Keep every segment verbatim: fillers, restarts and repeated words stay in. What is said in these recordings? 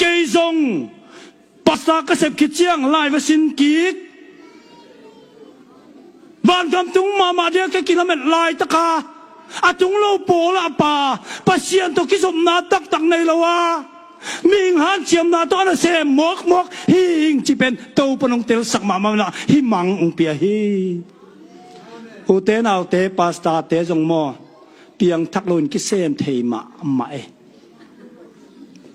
Kei zong pastor ka sep khit ciang lai va sin kik. Vangam tung mahmah dia ka kilamet laitaka a tung lo pawl ah pa Pasian tawh kizopna taktak nei lo a mihing hanciamna tawh a nasem mawkmawk hi ing ci pen Topa nong telsak mahmah na hi mang ung pia hi. Ute naute pastorte zong maw piangthak loin kisem thei mahmah e.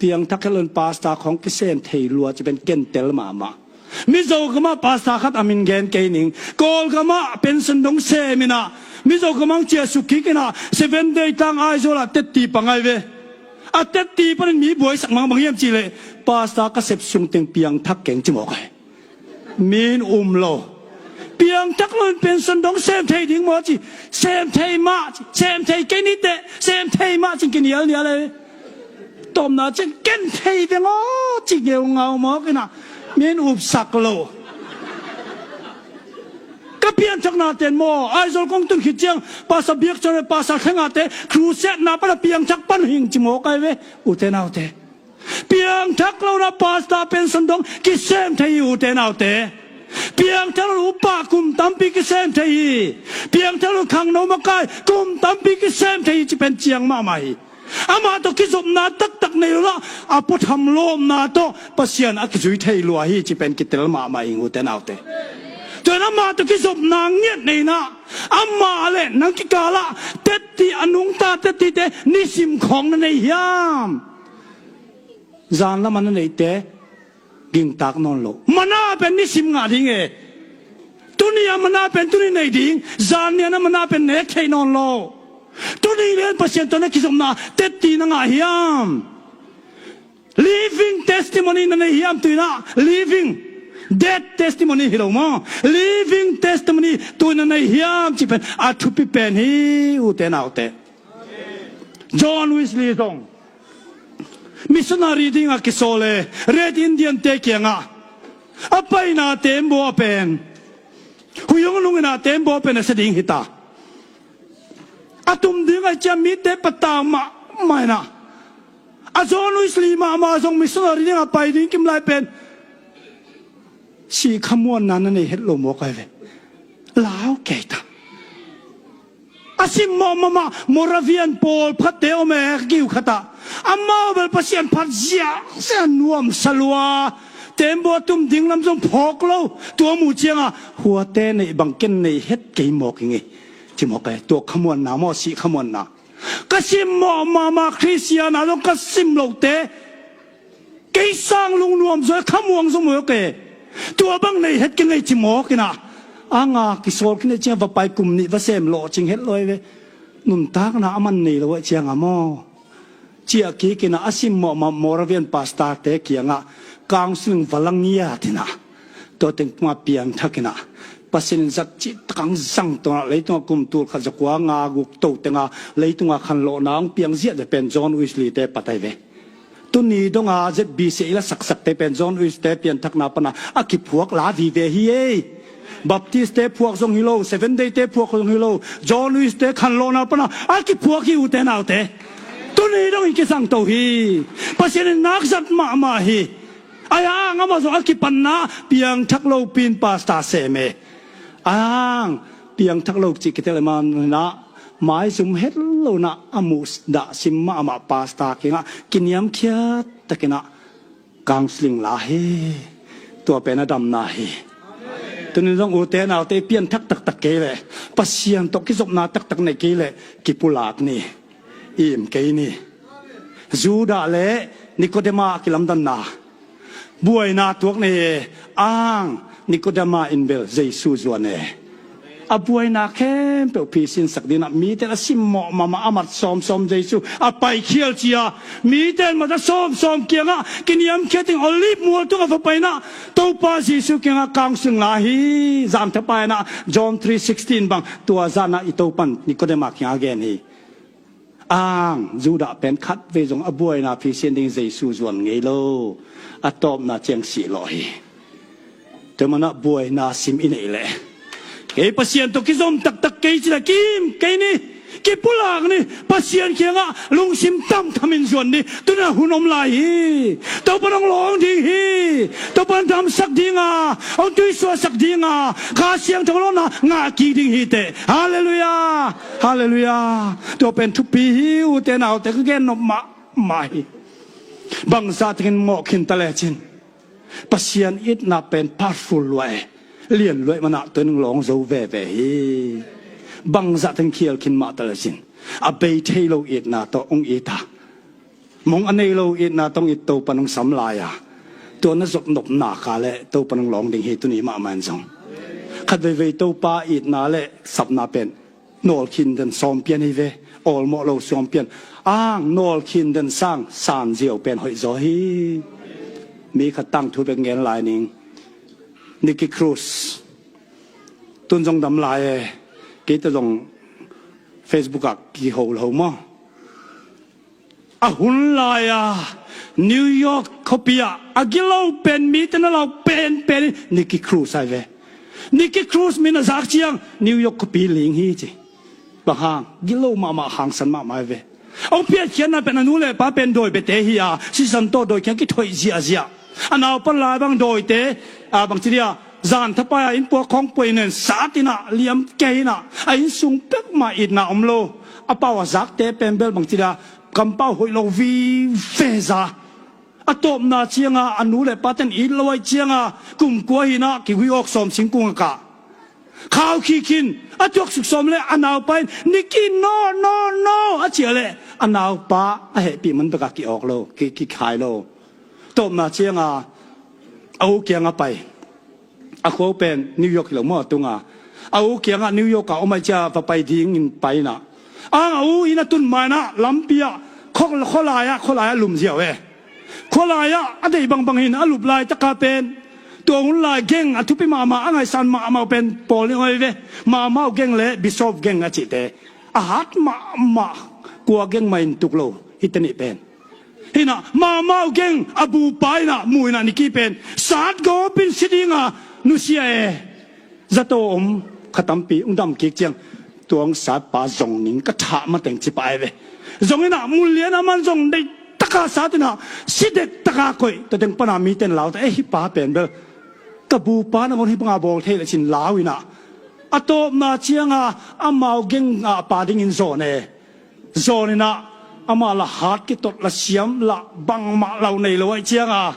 Piangthak het loin pastor khong kisem thei lua ci pen kentel mahmah. Mizo gamah pastor khat a min gen kei ning. Kawlgamah pension dong sem inah Mizo gamah ciahsuk kik inah Seven Day tlang Aizawl ah tetti pangai ve. A tetti panin mi buaisak mangbang hiam cihleh pastor ka sep sungteng piangthak keng ci mawk ai. Min um lo. Piangthak loin pension dong sem thei ding maw ci. Sem thei mah ci. Sem thei kei nite. Sem thei mah cin kinialnial e. Tawpna cin ken thei veng aw ci ngeungau mawk inah min upsak lo. Ka pianthakna ten maw Aizawl kong tun khit ciang pastor biakcon le pastor thlengate crusade na pana piangthak pan hing ci mawk ai ve. Ute naute piangthak lo na pastor pension dong kisem thei hi ute naute. Piangthak lo upa kum tampi kisem thei hi. Piangthak lo khangno makai kum tampi kisem thei hi ci pen ciang mahmah hi. Amah tawh kizopna taktak nei lo lah a puatham lawmna tawh Pasian a kizui thei lua hi ci pen kitel mahmah ing ute naute. Tuan amah tawh kizopna ngiat nei nah amah le nang kikalah tetti a nungta tettite nisim khawng na nei hiam? Zan lamah na neihte gingtak nawn lo. Mana pen nisim ngah ding e. Tuni a mana pen tuni nei ding. Zan nian a mana pen nek thei nawn lo. Tuni lian Pasian tawh na kizopna tetti na ngah hiam? Living testimony na nei hiam tuinah? Living, dead testimony hi lo maw? Living testimony tuina nei hiam ci pen a thupi pen hi ute naute. John Wesley zong missionary dingah kisawl e, Red Indian te kiangah a paina tembaw a pen huiung lungina tembaw a pen a sia ding hita. A tum ding a cia mite patau mahmah inah a John Wesley mahmah zong missionary dingah pai ding kim lai pen sih khamuanna na nei het lo mawk ai ve. Lau kei ta. A simmawh mahmah Moravian pawl phatte om e ka kiu khatah amau bel Pasian phat ziahziah nuamsa lua. Tembaw a tum ding lam zong phawk lo. Tua mu cianga huate neih bang ken nei het kei mawk ing e. Ci mawk e tua khamuanna maw sih khamuanna. Ka simmawh mahmah Khristian a zong ka sim lote kei sang lungnuam zaw khamuang zaw mawk e. Tua bang nei het kei ngei ci mawk inah a nga kisawl kine ciang va pai kum nih va sem lawhcing het lawi ve. Nuntakna a man nei lo ah cianga maw ciah kik inah a simmawh mahmah Moravian pastorte kiangah counseling va la ngiat inah tua teng puma piangthak inah Pasian in zat cih takang zang tawh inah leitungah kum tul khat zakua nga guk to tenga leitungah khanlawhna hong piang ziahziah pen John Wesley te patai ve. Tuni donga Z B C i la saksakte pen John Wesley te pianthakna pana a kiphuak la vive hi ei. Baptist te phuak zong hi lo, Seven Day te phuak zong hi lo, John Wesley te khanlawhna pana a kiphuak hi ute naute. Tuni dong i kisangto hi. Pasian in nakzat mahmah hi. Ai ang amah zong a kipanna piangthak lopin pastor sem e. Ang piangthak lo cih kitel e manah maizum het lonah a muhdah sim mahmah pastor kingah kiniamkhiat takinah counseling la hi. Tua pen a damna hi. Tunin zong ute naute pianthak taktak kei leh Pasian tawh kizopna taktak nei kei leh kipulak ni. Im kei ni. Judah le Nikodema a kilamdanna buaina tuak nei e. Ang Nikodema in bel Jesu zuan e. A buaina khempeuh phisinsak dinah mite a simmawh mahmah a mat sawmsawm Jesu a paikhial cia mite in mat a sawmsawm kiangah kiniamkhiat ding Olive mual tungah va painah Topa Jesu kiangah counseling la hi. Zanthapai inah John three sixteen bang tua zanah i Topan Nikodema kiangah gen hi. Ang Judah pen khatvei zong a buaina phisian ding Jesu zuan ngei lo. A tawpna ciang sih lawh hi. Tua manah buaina sim i neih leh kei Pasian tawh kizom taktak kei cila kim kei ni. Kipulak ni. Pasian kiangah lungsim tamthamin zuan ni. Tuna hun om lai hi. Topan hong lawng ding hi. Topan damsak dinga, hong tuisuasak dinga, Kha Siangtho lawhna ngah kik ding hi teh. Halleluiah. Halleluiah. Tua pen thupi hi. Ute naute, ka gen nop mahmah hi. Bangzah takin mawh khin ta lecin Pasian itna pen powerful luai, lian luai manah tua in hong lawng zo veve hi. Bangzah takin khial khin mah ta lecin a bei thei lo itna tawh hong it a, mong a nei lo itna tawh hong it, Topan hong sam lai a, tua na zop nopna ka le Topan hong lawng ding hi. Tuni mahmah in zong khat veivei Topa itna le sapna pen nawlkhin den sawm pian hi ve. Awlmawh lo sawm pian. Ang nawlkhin den sang sanziau pen hoih zaw hi. Mi khat tangthu bek ngen lai ning. Nicky Cruz. Tun zong dam lai e. Kei ta zong Facebook ah kiho lo maw. A hun lai-a New York khuapi ah a gilo pen, mite na lau penpen in Nicky Cruz ai ve. Nicky Cruz min a zak ciang New York khuapi ling hi ci. Bang hang? Gilo mahmah, hangsan mahmah ai ve. Hong piatkhiatna pen a nu le pa pen dawi biate hi a, sisan tawh dawi kiang kithoih ziahziah. A naupan lai bang dawite, a, bangci dia, zan thapai a inn puak khawng puai nen sat in ah, liam kei in ah, a inn sung peuhmah itna om lo. A pau a zakte pen bel bangci dia, kampau hoih lo vive za. A tawpna cianga a nu le paten it lo ahih cianga kum kua hi in ah kigui awk sawm singkung a kah. Khau khikhin a tuaksuk sawm le a naupa in, "Nicky, no, no, no," a cih leh a naupa a hehpih man bekah ki-awk lo, ki, kikhai lo. Tawpna cianga a u kiangah pai. A khua pen New York hi lo maw, a tunga. A u kiangah New York ah om ahih ciang va pai dingin pai in ah. Ang a u inn a tun ma in ah lampi ah khua, khualai ah, khualai ah lum ziau e. Khualai ah a deih bangbang hi in a lup laitaka pen tua hun lai geng a thupi mahmah, a ngaihsan mahmah pen pawl in oi ve. Mau Mau geng le Bishop geng a cihte. A hat mahmah, kua geng mah in tuk lo hite nih pen. Hi in ah Mau Mau geng a bupa in ah mu in ah Nicky pen sat gawp in si dinga nusia e. Zato om kha tampi hong dam kik ciang tua hong satpa zong ning ka thah mateng ci pah ai ve. Zong in ah mun lian a man zong deih taka sat in ah si dek taka koih. Tua teng pana mite in lau ta, "Eh, hih pa pen bel ka bupa nangawn hih banga bawl thei leh," ci in lau in ah. A tawpna cianga a Mau geng a pa dingin zawn e. Zawn in ah amah la hat kitot, la siam, la bangmah lau nei lo ahih cianga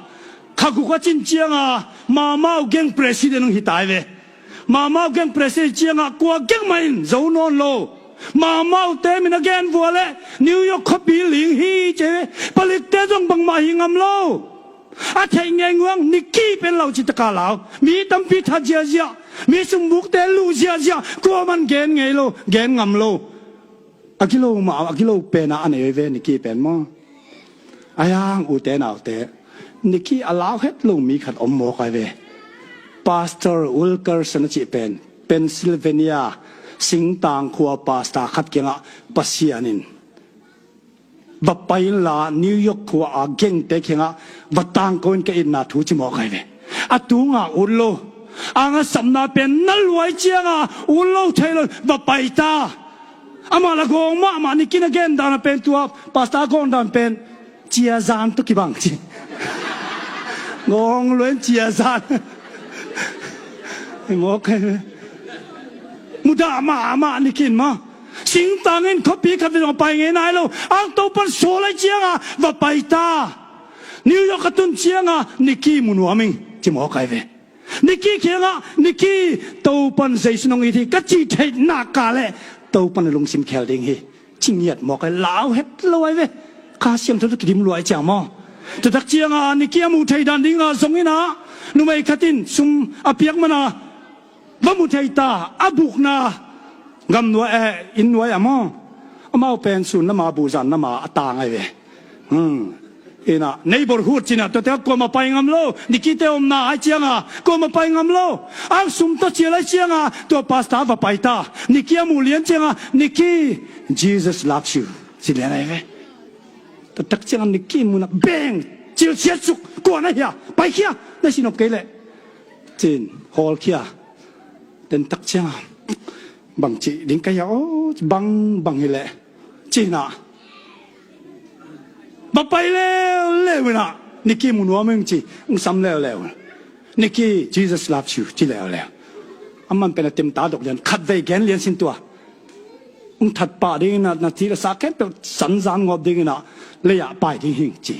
kha guk a cin cianga Mau Mau geng president hong hi ta ai ve. Mau Mau geng president cianga kua geng mah in zo nawn lo. Mau Mau te min a gen vua leh New York khuapi ling hi ci ve. Palikte zong bangmah hi ngam lo. A theih ngeinguang Nicky pen lau ci taka lau. Mi tampi that ziahziah, mi sumbukte luh ziahziah, kua man gen ngei lo, gen ngam lo. A gilo mah, a gilo pen a, a nei ve Nicky pen maw. Ai ang ute naute, Nicky a lau het lo mi khat om mawk ai ve. Pastor Wilkerson a cih pen Pennsylvania singtang khua pastor khat kiangah Pasian in, "Va pai inla New York khua a gengte kiangah va tangko in, ka itna thu," ci mawk ai ve. A tunga ut lo. Ang a sapna pen na luai cianga ut lo thei lo, va pai ta. Amah la gawng mahmah, Nicky in a gen dan a pen tua pastor a gawng dan pen ciazan tawh kibang ci. Gawng luai in ciazan. Mawk ai ve. Mudah mahmah Nicky in maw. Singtang in khuapi khat vei zong a pai ngei nai lo. Ang Topan sawl ahih cianga va pai ta. New York a tun cianga Nicky mu nuam ing ci mawk ai ve. Nicky kiangah, "Nicky, Topan Zeisu in hong it hi," ka cih theih nak leh Topan a lungsim khel ding hi ci ngiat mawk ai, lau het lo ai ve. Kha Siangtho tawh kidim lua ahih ciang maw. Tua tak cianga Nicky a muh theih dan dinga zong in ah numei khat in sum a piak mana va mu thei ta, a bukna gamnuai, eh, inn nuai ah maw. Amau pen sun nama, buhzan nama a tang ai ve. Hmm. In ah neighborhood ci in ah, tuate ah kuamah pai ngam lo. Nicky te omna ahih cianga kuamah pai ngam lo. Ang sum tawh cial ahih cianga tua pastor va pai ta. Nicky a muh lian cianga, "Nicky, Jesus loves you," ci lian ai ve. Tua tak cianga Nicky mu in ah beng, cilsiat suk, "Kua na hia? Paikhia, na sinop kei leh," ci in hawlkhia. Tua tak cianga Bang cih ding ka hiah aw, bang bang hi leh, ci-in ah va pai leuleu in ah, Nikki mu nuam ing ci, hong sam leuleu. Nikki, Jesus loves you, ci leuleu. Aman pen a temta dok lian, khatvei gen lian sin tua. Hong that pah ding in ah, na ci le sa khempeuh sanzan ngawp ding in ah, lei-ah pai ding hing ci.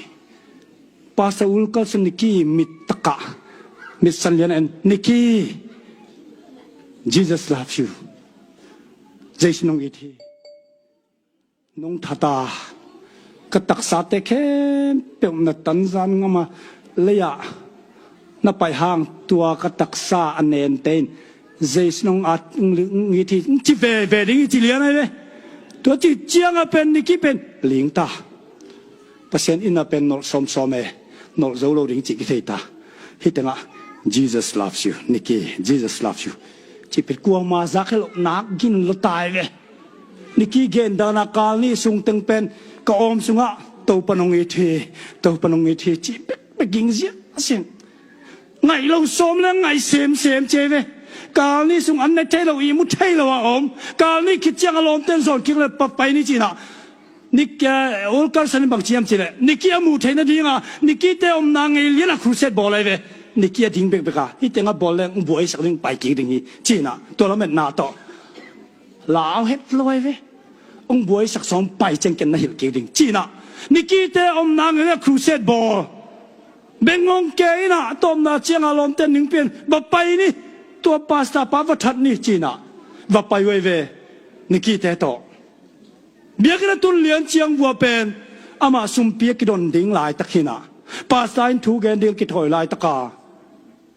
Pastor Ul Carlson Nikki mit takah, mit san lian en, Nikki, Jesus loves you. Jesu nong it hi. Nong that a, ka taksate khempeuh na tanzan ngam a, lei-ah na pai hang tua ka taksa a nente in Jesu nong at, nong it hi, ci veve ding hi ci lian ahi ve. Tua ci ciang a pen Nikki pen ling ta. Pasian inn ah pen nolh sawmsawm e, nolh zo lo ding cih kithei ta. Hih tengah, Jesus loves you, Nikki, Jesus loves you. Cih pen kuama zak hi lo, nak gin lo tai ve. Nikki gen dan a kal nih sung teng pen ka awm sungah Topa nong it hi, Topa nong it hi, cih bekbek ging zia sin. Ngaih lo sawm le ngaih semsem ci ve. Kal nih sung an ne thei lo, ihmu thei lo a om. Kal nih khit ciang a lawmte'n zawn kik le pa pai ni ci-in ah, Nikki, eh, Ul Carlson in bang ci hiam cih leh, Nikki a muh theih nading a, Nikki-te omna ngei lian a crusade bawl ahi ve. Nikki a ding bekbek a, hih teng a bawl leng hong buaisak ding, pai kik ding hi ci-in ah, tua lametna tawh lau het lo ahi ve. Hong buaisak sawm, pai ciang ken na hilh kik ding ci-in ah, Nikki-te omna ngei lian a crusade bawl. Beng hong kei in ah, tawpna ciang a lawmte'n ning pia in va pai ni, tua pastor pa va that ni ci-in ah, va pai uh ahi ve. Nikki-te tawh biakinn a tun lian ciang vua pen amah sumpi a kidon ding laitak hi-in ah, pastor in thu gen ding a kithawi laitak a,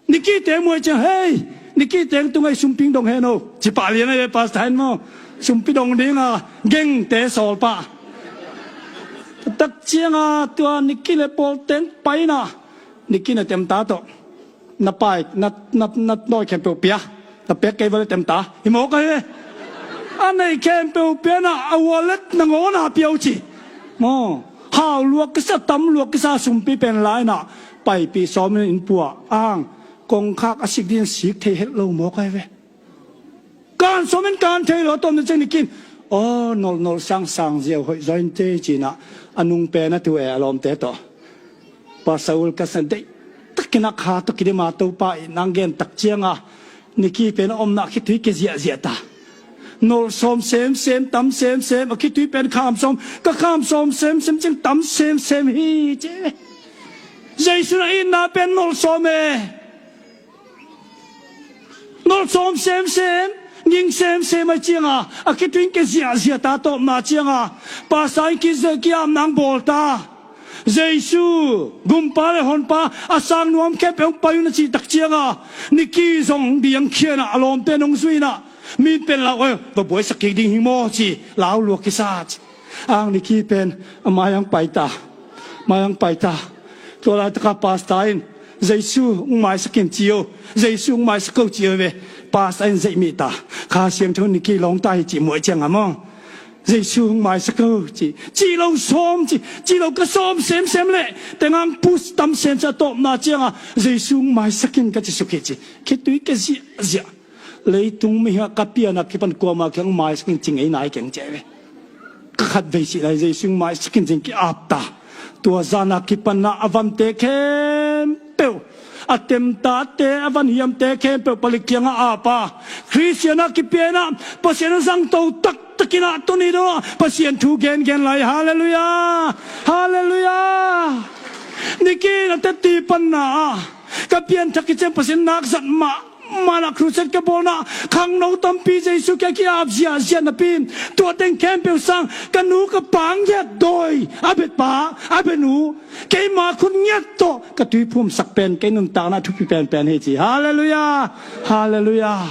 Nikki-te muh ciang, "Hei, Nikki-te tung ahi, sumpi dong hen o," ci pah lian ahi ve, pastor in maw. Sumpi dong ding a gengte sawl pah. Tak ciang a tua Nikki le pawlte pai-in ah, Nikki na temta tawh, na pai, na, na, na dawi khempeuh pia, na pek kei vua le temta hi mawk ahi ve. A neih khempeuh pia in ah, a wallet nangawn ah pia uh ci. Maw, hau luak kisa, tam luak kisa sumpi pen la-in ah, paipih sawm in inn pua, ang kongkhak a sik ding sik thei het lo mawk ahi ve. Kan sawm in kan thei lo, a tawpna ciang Nikki in, "Aw, nolh, nolh sang sang ziau hoih zaw inteh," ci-in ah, a nung pen a tu e, a lawmte tawh. Pastor Ul Carlson deih takin ah kha tawh kidim a, Topa itna gen tak ciang a, Nikki pen a omna khitui kia ziahziah ta. Nolh sawm semsem, tam semsem, a khitui pen kham sawm, ka kham sawm semsem ciang tam semsem hi ci. Jesu na itna pen nolh sawm e. Nolh sawm semsem, ging semsem ahi ciang a, a khitui in kia ziahziah ta, tawpna ciang a, pastor in ki-, ki-apna hong bawl ta. Jesu, Gumpa le Honpa, a sang nuam khempeuh hong pai un a cih tak ciang a, Nikki zong biang khia in ah, a lawmte'n hong zui in ah, mi pen lau, "Oi, va buaisak kik ding hi maw," ci, lau luak kisa ci. Ang Nikki pen a mai-ah hong pai ta, mai-ah hong pai ta. Tua laitak a pastor in, "Jesu hong maisak in," ci o, "Jesu hong maisak o," ci o ve. Pastor in zeih mih ta. Kha Siangtho in Nikki lawng ta hi cih muh ciang a maw, "Jesu hong maisak o," ci, cih lo sawm ci, cih lo ka sawm semsem leh, teng ang pus tam semsem, a tawpna ciang a, "Jesu hong maisak in," ka ci suk hi ci. Khitui kia ziahziah. Leitung mihing ah ka pian a kipan kuama kiang maisak in ci ngei nai keng ci ve. Ka khatvei cih lai Jesu maisak in ci-in ki-ap ta. Tua zan a kipan ah a vante khempeuh, a temtate, a van hiamte khempeuh palik kiangah ap a, Khristian a kipia in ah, Pasian a zangto taktak in ah tuni dong ah Pasian thu gengen lai. Halleluiah. Halleluiah. Nikki in a teti panna ah, ka pianthak khit ciang Pasian nak zat mah, mah in ah crusade ka bawlna, khangno tampi Jesu kiang ki-ap ziahziah napi in, tua teng khempeuh sang, ka nu ka pa hong ngiat dawi, a bia pa, a bia nu, keima khut ngiat tawh ka tuiphumsak pen, kei nuntakna thupi penpen hi ci. Halleluiah. Halleluiah.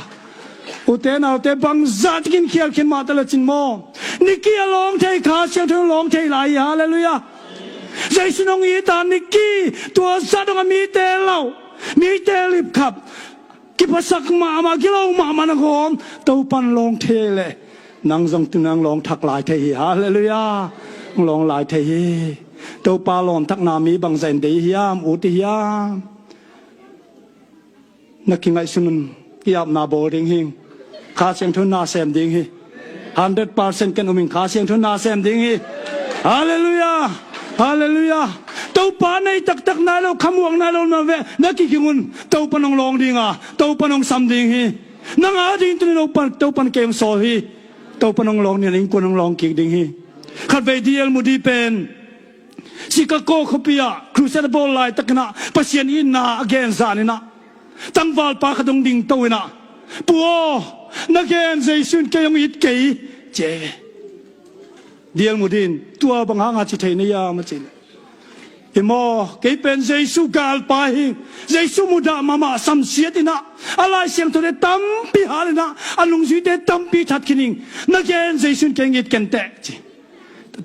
Ute naute, bangzah takin khial khin mah ta le cin maw, Nikki a lawng thei, Kha Siangtho in lawng thei lai hi. Halleluiah. Jesu in hong it a, Nikki, tua zah dong a mite lau, mite lipkhap, kiphasak mahmah, gilo mahmah nangawn Topa in lawng thei leh, nang zong tu-in hong lawng thak lai thei hi. Halleluiah. Hong lawng lai thei hi. Topa lawm thakna mi bangzah in deih hiam, ut hiam? Na kingaihsun un, ki-apna bawl ding hing. Kha Siangtho na sem ding hi. Hundred percent ken um in Kha Siangtho na sem ding hi. Halleluiah. Halleluiah. Topa nei taktak nai lo, khamuang nai lo na ve, na kiging un. Topa nong lawng ding a, Topa nong sam ding hi. Nang a ding tuni Topa, Topa kei hong sawl hi. Topa nong lawng ni a, innkuan hong lawng kik ding hi. Khatvei D L Moody pen Chicago khuapi ah crusade a bawl laitakin ah Pasian itna a gen zan in ah tangvalpa khat hong dingto in ah, "Pu aw, na gen Jesu in kei hong it kei," ci hi. D L Moody in, "Tua bang hanga ci thei na hiam?" a cih leh, "Hi maw, kei pen Jesu galpa hi. Jesu mudah mahmah, samsiat in ah, a Lai Siangthote tampi hal in ah, a nungzuite tampi that khin ing. Na gen Jesu in kei hong it ken teh," ci.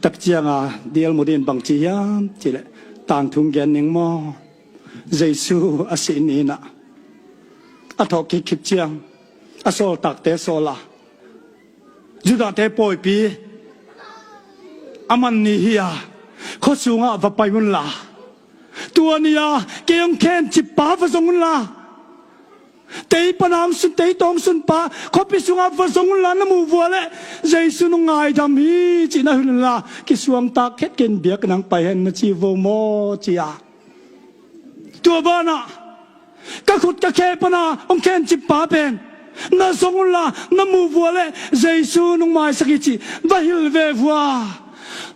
Tak cianga D L Moody in bang ci hiam cih leh, "Tangthu gen ning maw? Jesu a sih ni in ah, a thawhkik khit ciang a sawltakte sawl a, Judahte pawipi a man ni hi a, khua sungah va pai un la, tua ni-a kei hong khencippa va zong un la, tei pan a hong sun, tei tawh hong sunpa khuapi sungah va zong un la, na muh vua leh Jesu nong ngaidam hi cih na hilh un la, kisuangtak het kei in biakinn ah hong pai hen," na ci vo maw, ci a. Tua banah, "Ka khut ka khe pan a hong khencippa pen na zong un la, na muh vua leh Jesu nong maisak hi cih va hilh ve vua.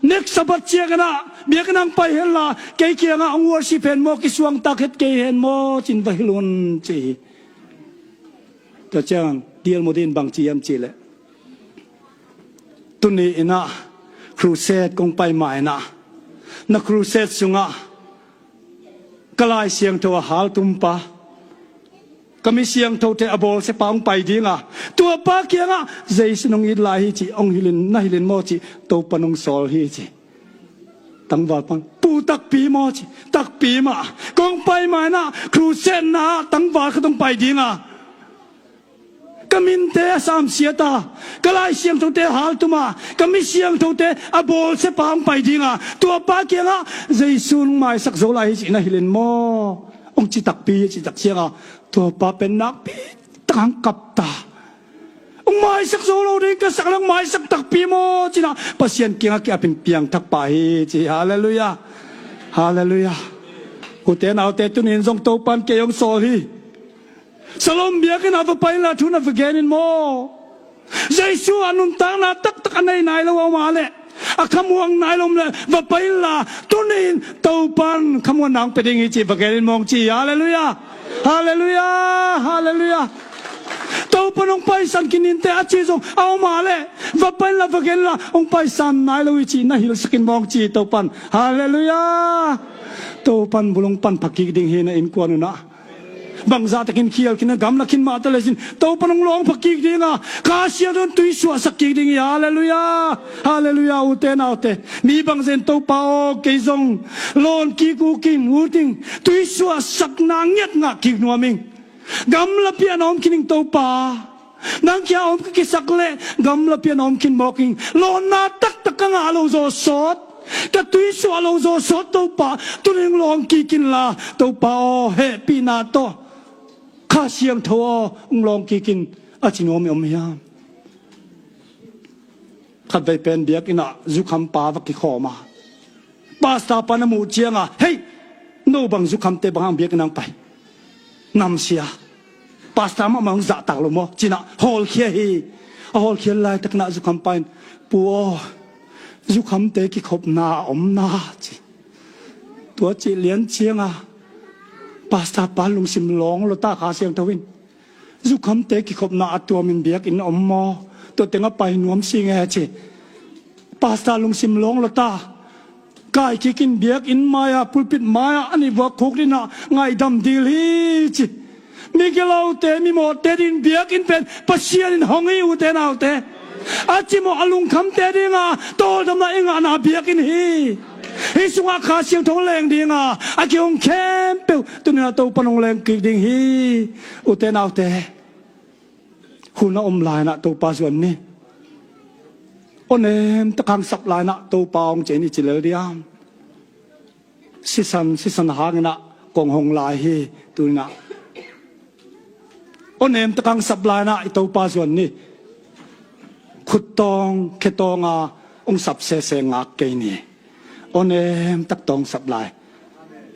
Next Sabbath ciangin ah biakinn ah hong pai hen la, kei kiangah hong worship hen maw, kisuangtak het kei hen maw, ci-in va hilh un," ci hi. Tua ciang D L Moody in bang ci hiam cih leh, "Tuni in ah crusade kong pai ma in ah, na crusade sungah ka Lai Siangtho a haltumpa, ka mi siangthote a bawlsiapa hong pai ding a, tuapa kiangah Jesu nong it lai hi cih hong hilh in, na hilh in maw," ci, "Topa nong sawl hi," ci. Tangvalpa in, "Pu, takpi maw?" ci. "Takpi mah. Kong pai ma in ah crusade na ah tangval khat hong pai ding a, ka minte a samsiat a, ka Lai Siangthote a haltum a, ka mi siangthote a bawlsiapa hong pai ding a, tuapa kiangah Jesu nong maisak zo lai hi cih na hilh in maw?" hong ci takpi hi, ci tak cianga, "Tuapa pen nakpi tak hong kap ta. Hong maisak zo lo ding ka sak leh hong maisak takpi maw?" ci-in ah Pasian kiangah ki-ap in piangthak pah hi, ci. Halleluiah. Halleluiah. Ute naute, tuni in zong Topa in kei hong sawl hi. Salom biakinn ah va pai in la, thu na va gen in maw? Jesu a nuntakna taktak a nei nai lo a om a leh, a khamuang nai lo a om leh, va pai in la, tuni in Topa in khamuanna hong pia ding hi cih va gen in maw, ci. Halleluiah. Halleluiah. Halleluiah. Topa in hong paisan khin inteh a ci zong a om a leh, va pai in la, va gen in la, hong paisan nai lo hi cih na hilhsak in maw, ci Topa in. Halleluiah. Topa in bulung pan pha kik ding hi, na innkuan un ah. Bangzah takin khial khin a, gamla khin mah ta le cin, Topa in hong lawng pha kik ding a, Kha Siangtho in tuisuahsak kik ding hi. Halleluiah. Halleluiah. Ute naute, mi bangzah in, "Topa aw, kei zong lawn kik uh ing, ut ing, tuisuahsakna ngiat ngah kik nuam ing. Gamlapi ah na om khin ing Topa. Nang kiang a om ka kisak leh gamlapi ah na om khin mawk ing. Lawnna taktak ka ngah lo zaw sawt, ka tuisuah lo zaw sawt Topa, tuni in hong lawng kik in la, Topa aw, hehpihna tawh Kha Siangtho aw, hong lawng kik in," a ci nuam i om hiam? Khatvei pen biakinn ah zukhampa va kikhawm a, pastor pa na muh cianga, "Hei, no bang zukhamte bang hang biakinn ah hong pai? Namsia. Pastor mahmah hong zahtak lo maw?" ci-in ah hawlkhia hi. A hawlkhia laitakin ah zukhampa in, "Pu aw, zukhamte kikhopna a om na," ci. Tua cih lian cianga pastor pa lungsim lawng lua ta, Kha Siangtho in, "Zukhamte kikhopna a tuamin biakinn om maw? Tua teng a pai nuam si ing e," ci. Pastor lungsim lawng lua ta. "Kai kik in, biakinn mai-ah, pulpit mai-ah a nih vua khuk ding ah ngaihdam ding hi," ci. Migilote, mimawhte adingin biakinn pen Pasian in hong hi, ute naute. A cimawh a lungkhamte dinga tawldamna i ngahna biakinn hi. Hih sungah Kha Siangtho leng dinga a kihong khempeuh tuni-in ah Topa in hong leng kik ding hi, ute naute. Hun a om lai-in ah Topa zuan ni. Aw nem tak hong sap lai-in ah Topa hong ciah ni, ci lel diam? Sisan, sisan hangin ah kong hong lai hi, tu-in ah. Aw nem taka hong sap lai-in ah i Topa zuan ni. Khut tawng khe tawng a hong sap sese ngak kei ni. Aw nem tak tawng sap lai.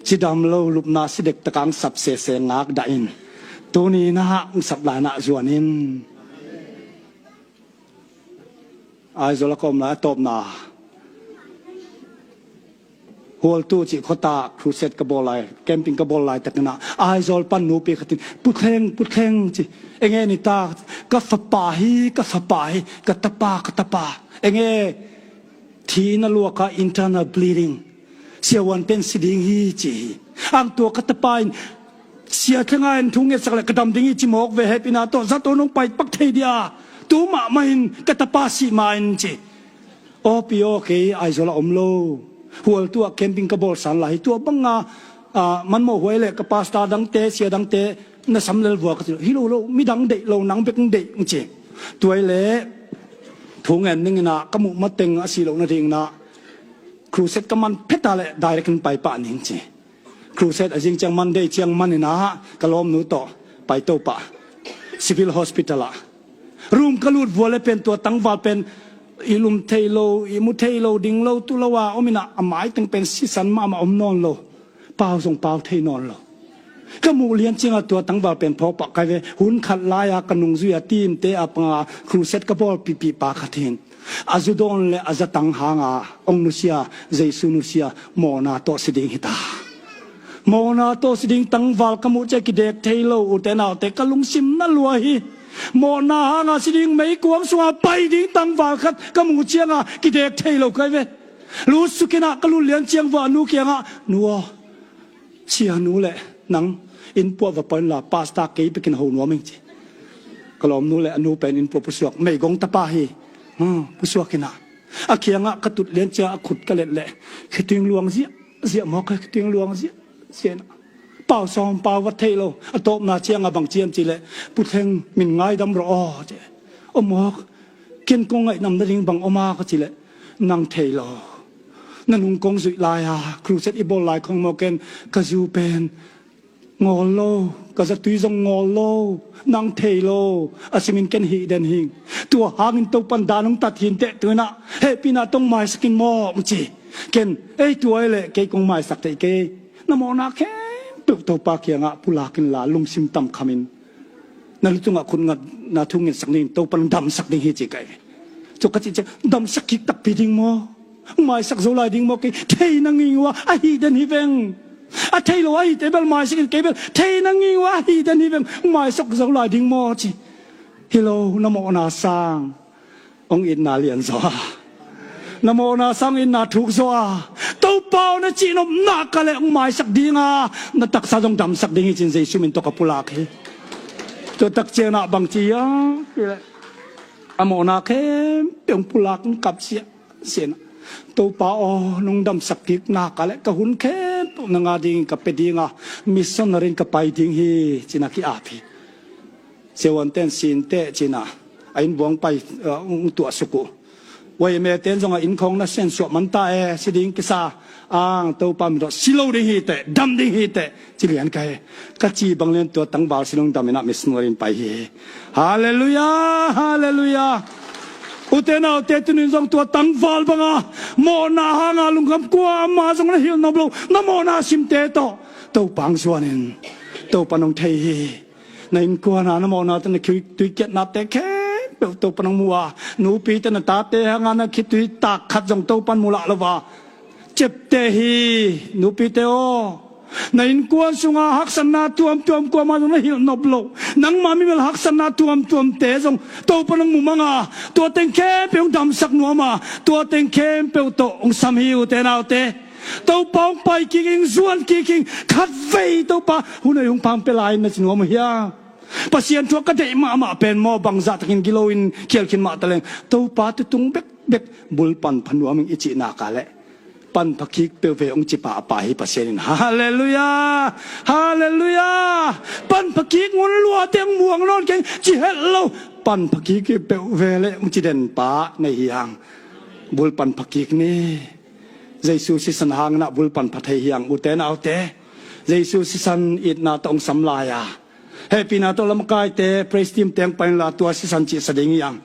Cidam lo lupna si dek taka hong sap sese ngak dah in. Tuni-in ah hong sap lai-in ah zuan in. Aizawl a ka om lai a tawpna Hualtu cih khuata crusade ka bawl lai, camping ka bawl laitakin ah Aizawl pan nupi khat in, "Pu Thleng, Pu Thleng," ci. "Enge ni ta?" "Ka fapa hi, ka fapa hi, ka tapa, ka tapa." "Enge?" "Thi na luak a, internal bleeding. Siavuante'n si ding hi," ci hi. Ang tua ka tapa in, "Sia Thlenga in thu ngetsak leh ka dam ding hi," ci mawk ve, hehpihna tawh zato nong pai pak thei dia. Tu mahmah in ka tapa sih ma in ci. Aw pi aw, kei Aizawl ah om lo. Hualtu ah camping ka bawlsa lai hi. Tua banga, ah, manmawh huai leh ka pastor dangte, sia dangte na sam lel vua ka ci lo. "Hi lo lo, midang deih lo, nang bek hong deih," hong ci. Tua hi leh thu ngen ning in ah ka muh mateng a si loh nadingin ah crusade ka man phet a leh direct in pai pah ning ci. Crusade a zing ciang Monday ciang man in ah ka lawmnu tawh paito pah Civil Hospital ah. Room ka lut vua leh pen tua tangval pen i lum thei lo, i mu thei lo, ding lo, tu lo a om in ah, a maiteng pen sisan mahmah, om nawn lo. Pau zong pau thei nawn lo. Ka muh lian ciang a tua tangval pen phawk pah kai ve. Hun khat lai-a ka nungzui a team-te a panga crusade ka bawl pihpih pa khat hi in, a zu dawn leh a zatang hanga hong nusia, Jesu nusia, mawhna tawh si ding hi ta. Mawhna tawh si ding tangval ka muh ciang kidek thei lo, ute naute, ka lungsim na lua hi. Mawhna hanga si ding meikuang sunga pai ding tangval khat ka muh ciang a kidek thei lo kai ve. Lutsuk in ah ka lut lian ciang vua nu kiangah, "Nu aw, sianu leh nang inn puah va pah inla, pastor kei bekin ho nuam ing," ci. Ka lawmnu leh a nu pen inn puah pusuak, meigong tapa hi. Hmm, pusuak in ah a kiangah ka tut lian ciang a khut ka let leh khituing luang ziahziah mawk ka, khituing luang ziahziah in ah pau sawm pau vat thei lo. A tawpna ciang a bang ci hiam cih leh, "Pu Thleng, min ngaidam rawh aw," ci. "Aw mawk, ken kong ngaihnam nading bang om a?" ka cih leh, "Nang thei lo. Na nung kong zuih lai-a crusade i bawl lai khong mawk ken ka zu pen ngawl lo, ka zatui zong ngawl lo. Nang thei lo. A simin ken hih den hing. Tua hangin Topan dan hong tat hi inteh, tu-in ah hehpihna tawh hong maisak in maw," hong ci. Ken, "Ei, tua hi leh kei kong maisak thei kei. Na mawhna khempeuh Topa kiangah pulak inla, lungsim tam khamin na lu tungah khut ngat, na thu ngetsak ding, Topan hong damsak ding hi," ci kai. Tua ka cih ciang, "Damsak kik takpi ding maw? Maisak zo lai ding maw kei? Thei na nging uh a, a hih den hi veng. A thei lo a hihte bel maisak in, kei bel thei na nging uh a, a hih den hi veng. Maisak zo lai ding maw?" ci. "Hi lo, na mawhna sang hong itna lian zaw a, na mawhna sang itna thuk zaw a, Topa aw, na cihnopna ka leh hong maisak ding a, na taksa zong damsak ding hi," ci-in Jesu min tawh ka pulak hi. Tua tak ciangin ah bang ci hiam cih leh, a mawhna khempeuh hong pulak, hong kap ziahziah in ah, "Topa aw, nong damsak kik nak leh ka hun khempeuh nang a dingin ka pia ding a, missionary in ka pai ding hi," ci-in ah ki-ap hi. Siavuante'n si inteh ci-in ah a innbuang pai, uh, hong tuahsuk uh. Huai mete in zong a inn khawng na siansuah man ta e, si ding kisa, ang Topa min tawh si lo ding hi teh, dam ding hi teh, ci lian ka hi. Ka ci bang lian tua tangval si lo ding, dam in ah missionary in pai hi. Halleluiah, halleluiah. Ute naute, tuni-in zong tua tangval banga mawhna hanga lungkham kuamah zong na hilh nop lo, na mawhna simte tawh Topa hong zuan in, Topa nong thei hi. Na innkuan a na mawhna tawh na khitui kiatnate khempeuh Topa nong mu a, nupite na tate hanga na khitui tak khat zong Topa in mu lah lo a, ciapteh hi. Nupite aw, na innkuan sunga haksatna tuamtuam kuamah zong na hilh nop lo, nangma mimal haksatna tuamtuamte zong Topa nong mu mang a, tua teng khempeuh hong damsak nuam a, tua teng khempeuh tawh hong sam hi, ute naute. Topa hong pai kik ing, zuan kik ing, khatvei Topa hun hoih hong pia lai in na ci nuam uh hiam? Pasian thu ah ka deih mahmah pen maw, bangzah takin gilo in khial khin mah taleng, Topa tutung bekbek bulpan pha nuam ing i cih nak leh, pan pha kik peuh ve hong ci pah a, Pa hi Pasian in. Halleluiah! Halleluiah! Pan pha kik ngun luate hong muang nawn keng ci het lo, pan pha kik peuh ve leh hong ci den Pa nei hi hang. Bulpan pha kik ni. Jesu sisan hangin ah bulpan pha thei hi hang, ute naute. Jesu sisan itna tawh hong sam lai a, Hehpihna tawh lamakaite, praise team teng panin la tua sisan cihsa ding hi hang.